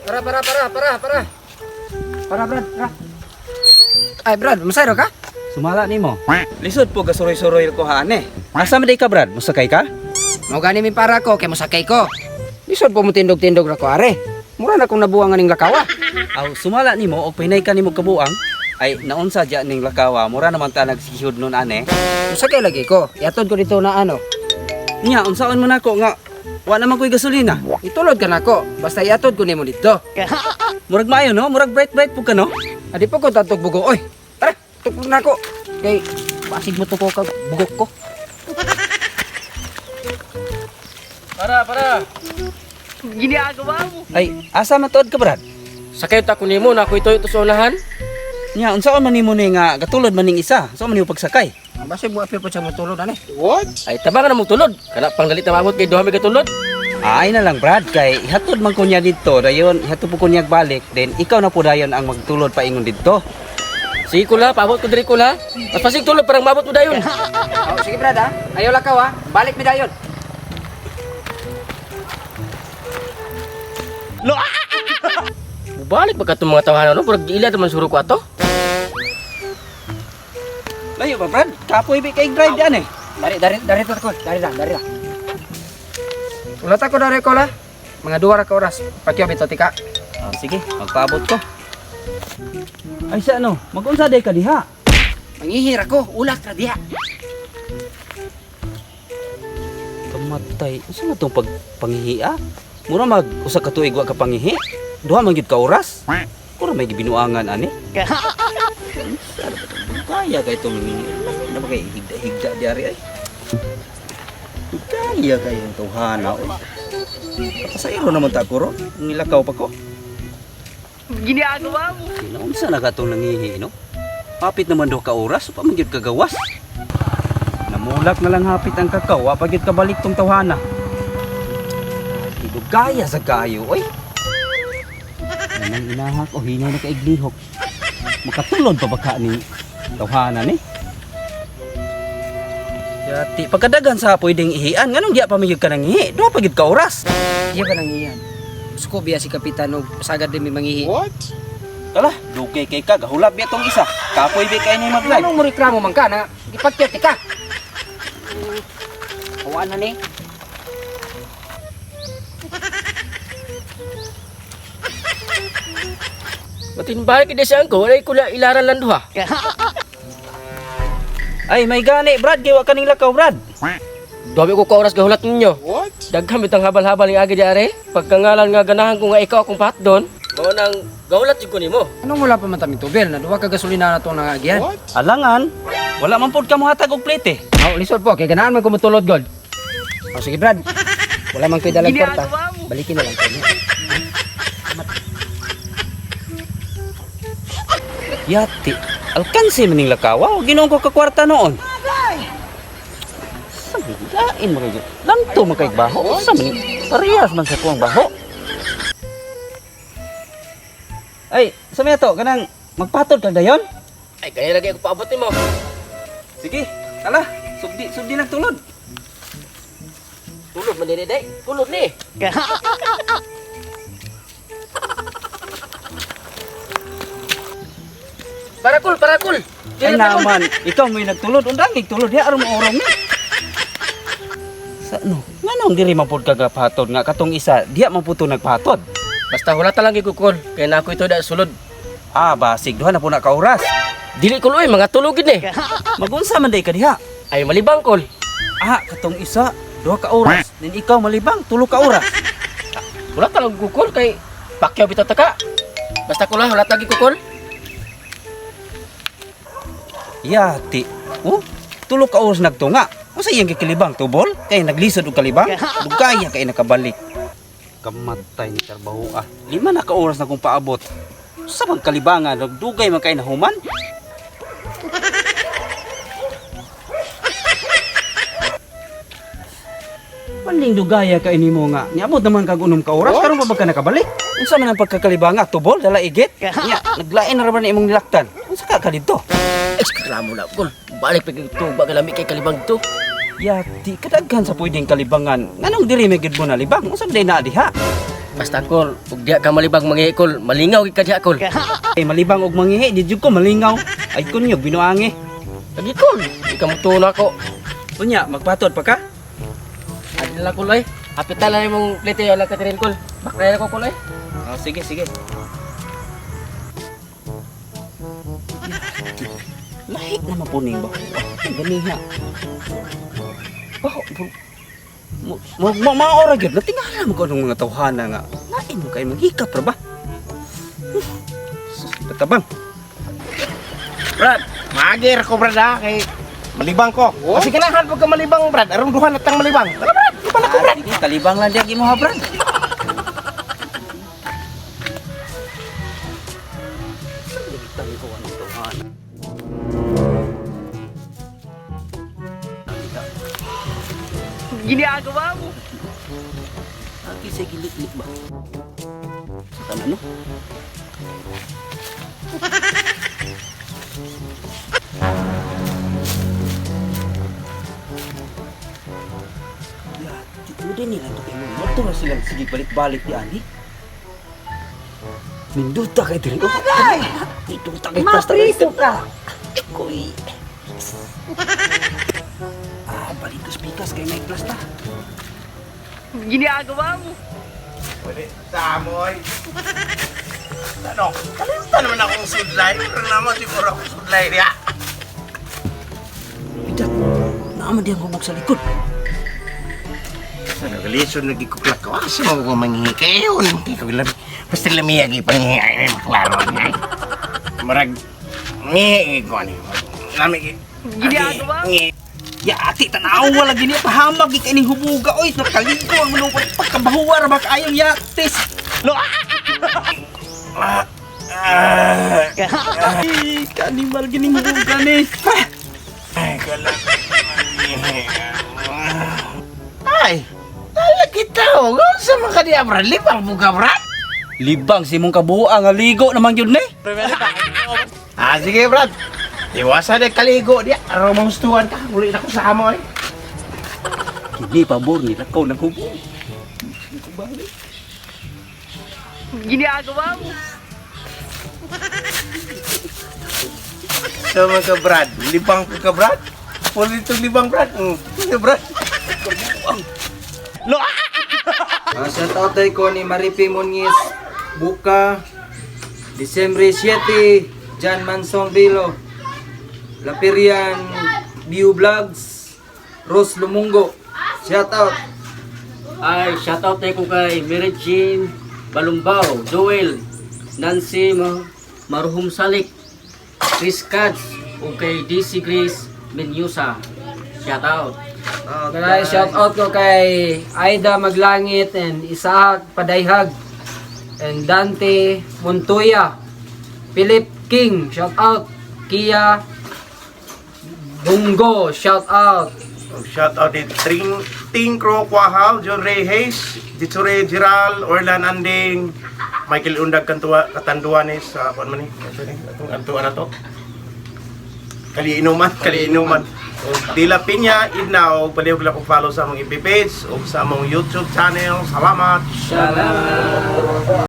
Para, para, para, para, para. Para, Brad, para. Ay, Brad, masayro ka? Sumala nimo. Lisod po kasuroy-suroy ko haan eh. Asa man day ka, Brad? Musakay ka? Mao gani mi para ko kay mosakay ko. Lisod po mo tindog-tindog ra ko are. Mura na kong nabuang aning lakawa. Aw, sumala nimo og pahinay ka nimo kabuang. Ay, naunsa diya ning lakawa, mura naman ta nagsihod nun ane. Mosakay lagi ko. Yatod ko dito na ano. Nya, unsaon man ako nga wa naman ko'y gasolina. Itulod ka nako. Basta iatod ko nimo dito. Murag maayo no, murag bright bright po ka no. Adi po ko tatog bugo oy. Tara, tukod na ko. Kay pasig mo to ko kag bugok ko. Para, para. Ay, asa man tuod ka, Brad? Sakay ta ko nimo na ako ito ito sa unahan. Nya, unsaon man nimo ni nga katulad man ning isa? Unsaon man nimo pagsakay? Basig mo apil po siya motulod ani. Ay tabangan na mong tulod. Kana pang dali ta maabot kay duha may katulod. Ay na lang, Brad, kay ihatod man ko niya didto, dayon ihatod po ko niya balik, then ikaw na po dayon ang magtulod paingon didto. Sige kula, paabot ko diri kula. Mas pasig tulod parang maabot mo dayon. Oh, sige Brad ha. Ayaw lakaw ha. Balik mi dayon. Bubalik ba katong mga tawanan no? Murag ila man suro ko ato. Layo ba, Brad? Kapoy bi kay drive diyan eh. Dari dari dari to ko. Dari ra, dari ra. Ulat ako dari ko la. Mga duha ra ka oras. Pakyo bitaw tika. Ah, sige, magpaabot ko. Ay sa ano, magunsa day ka diha. Mangihir ako, ulak ra diha. Kamatay, unsa man tong pag pangihia? Mura mag usa ka tuig wa ka pangihi. Duha man gyud ka oras. Mura may gibinuangan ani. Unsa na ba tong Kaya kay itong nangihi. Na ba kay higda-higda diari ay. Kaya kay ang tawhana oy. Pasayro naman ta ko ron. Ngilakaw pa ko. Ginagawa mo. Unsa na ka tong nangihi no? Hapit naman do ka oras, pa man gyud kagawas. Namulak na lang hapit ang kakao, wa pa gyud kabalik tong tawhana. Gaya sa kayo, oy. Anang inahak o hinay na kaiglihok. Makatulod pa ba ka ni tawhana ni? Yati, pagkadagan sa pwedeng ihian, nganong diya pa man gyud ka nang ihi? Duha pa gyud ka oras. Iya ba nang iyan? Suko biya si kapitan og sagad din mi mangihi. Tala, dugay kay ka, gahulab biya tong isa. Kapoy bi kay ni mag-drive. Anong mo reklamo man ka na gipakyo tika? Awan na ni. Batin balik kay siya ko, walay kula ilaran lang duha. Ay, may gani, Brad, kay wa kaning lakaw, Brad. Duha ko ka oras gahulat ninyo. What? Daghan bitang habal-habal ning agi di are. Pagkangalan nga ganahan ko nga ikaw akong pahatdon. Mao nang gahulat jud ko nimo. Anong wala pa man taming tubel na duha ka gasolina na tong nangagian? Alangan, wala man pod ka mohatag og plate eh. Oh, lisod po kay ganahan man ko motulod god. Oh, sige Brad. Wala man ko'y dalag kwarta. Balikin na lang ko niya. Yati, alkansi maning lakawa o ginoong ko kakwarta noon. Sa lain mo kayo. Lanto man kay baho. Sa man parehas man sa kuang baho. Ay, sa may ato kanang magpatod ka dayon? Ay kaya lagi ako paabot nimo. Sige, tala, sugdi sugdi lang tulod. Tulod man dili day. Tulod ni. Parakul, parakul. Ay naman, ikaw may nagtulod, undang tulod ya aron mo orong ni. Sa no, nganong diri man pud ka gapatod nga katong isa, diha man pud to nagpatod. Basta wala talang gikukol kay na ako ito da sulod. Ah, basig duha na po na ka oras. Dili kul oy, mga tulog gid ni. Magunsa man day ka diha. Ay malibang kol. Ah, katong isa, duha ka oras. Nin ikaw malibang, tulo ka oras. Wala talang gikukol kay pakyaw bitaw ta ka. Basta kula wala tagi kukol. Yati. Oh, tulo ka oras nagtunga. Unsa iyang gikilibang tubol? Kay naglisod og kalibang? Dugaya kay nakabalik. Kamatay ni trabaho ah. 5 na ka oras na kong paabot. Sa bang kalibangan, nagdugay man kay nahuman? Paling dugaya ka ini mo nga. Niabot naman kag 6 ka oras karon pa ba ka nakabalik? Unsa man ang pagkakalibanga tubol dala igit? Nya, naglain na ra ba ni imong nilaktan? Unsa ka ka didto? Ay, reklamo na kol. Balik pa ito, baga lami kay kalibang dito. Yati, kadaghan sa pwedeng kalibangan. Nganong diri may gid mo na libang? Unsa day na diha? Basta kol, ug diha ka malibang mangihi kol, malingaw gid ka diha kol. Ay malibang og mangihi, di jud ko malingaw. Ay kunyo binuangi. Lagi kol, di ka mutuo na ako. Unya, magpatod pa ka? Adi na lang kol ay. Hapitan lang imong plate wala ka tirin kol. Baklay na ko kol ay. Oh, sige, sige. Lahi naman po ning baho. Ang ganiha. Baho. Mo mo maora gyud natingala mo ko anong mga tawhana nga. Lain mo kay manghikap ra ba? Sus, Katabang. Brad, maagir ko Brad ha, kay malibang ko. Kasi ganahan pag ka malibang Brad, arong duha na tang malibang. Tara Brad, lupa na ko Brad. Sige, kalibang lang diya imo ha, Brad. Ginagawa mo. Aki sa giliklik ba? Sa kanan, no? Yati, mo din nila ito kay mo. Ito na silang sige balik-balik di ani. Minduta kay diri. Oh, minduta kay pasta. Mapriso ka. Koy. Ah, balik ko pikas kay may plasta. Ginagawa mo. Pwede, tamoy. Ano, kalimutan naman akong sudlay. Pero naman siguro akong sudlay niya. Bidat, naman diyang hubog sa likod. Sa nagalisod, nagikuklak ko. Asa mo ko manghingi kayo? Hindi ko alam. Basta lamiyag ipangingi ay maklaro niya. Marag, ngihi ko ano. Nami, Ginagawa mo. Ya ati tanawa lagi niya pahamag kay ning hubuga oy nakaligo ang mulupad pagkabahuwa ra ba kaayong yatis. Lo! Ah! Ah! Ay, kanimal gining hubuga ni. Ay, kala. Ay, ala kita oh. Sa mga kadiya, Brad. Libang mo ka, Brad. Libang si mong kabuha nga ligo naman gyud ni. Ah, sige, Brad. Iwasan na kaligo diya. Araw magustuhan ka. Uli na ko sa amo, eh. Kini pabor ni lakaw ng hubog. Ginagawa mo. Sa mga ka, Brad. Libang ko ka, Brad. Puli itong libang, Brad. Sige, Brad. Lo! Shout out tayo ko ni Maripi Muñiz Buka, Disyembre 7, Jan Mansong Bilo, Lapirian View Vlogs, Rose Lumungo. Shout out. Ay, shout out tayo ko kay Mary Jean Balumbao, Joel, Nancy Maruhum Salik, Chris Katz, ug kay DC Grace Menyusa. Shout out. Kaya shout out ko kay Aida Maglangit and Isaac Padayhag and Dante Montoya, Philip King, shout out. Kia Bungo, shout out. Shout out din Ting, Ting Crow Kwahaw, John Ray Hayes, Jitsure Giral, Orlan Anding, Michael Undag Kantua, Katanduanes, sa kuan man ni, ito ni, atong antuan na to. Kaliinuman, kaliinuman. O Dila Pinya, Idna, og palihog lang kong follow sa among FB page o sa among YouTube channel. Salamat! Salamat.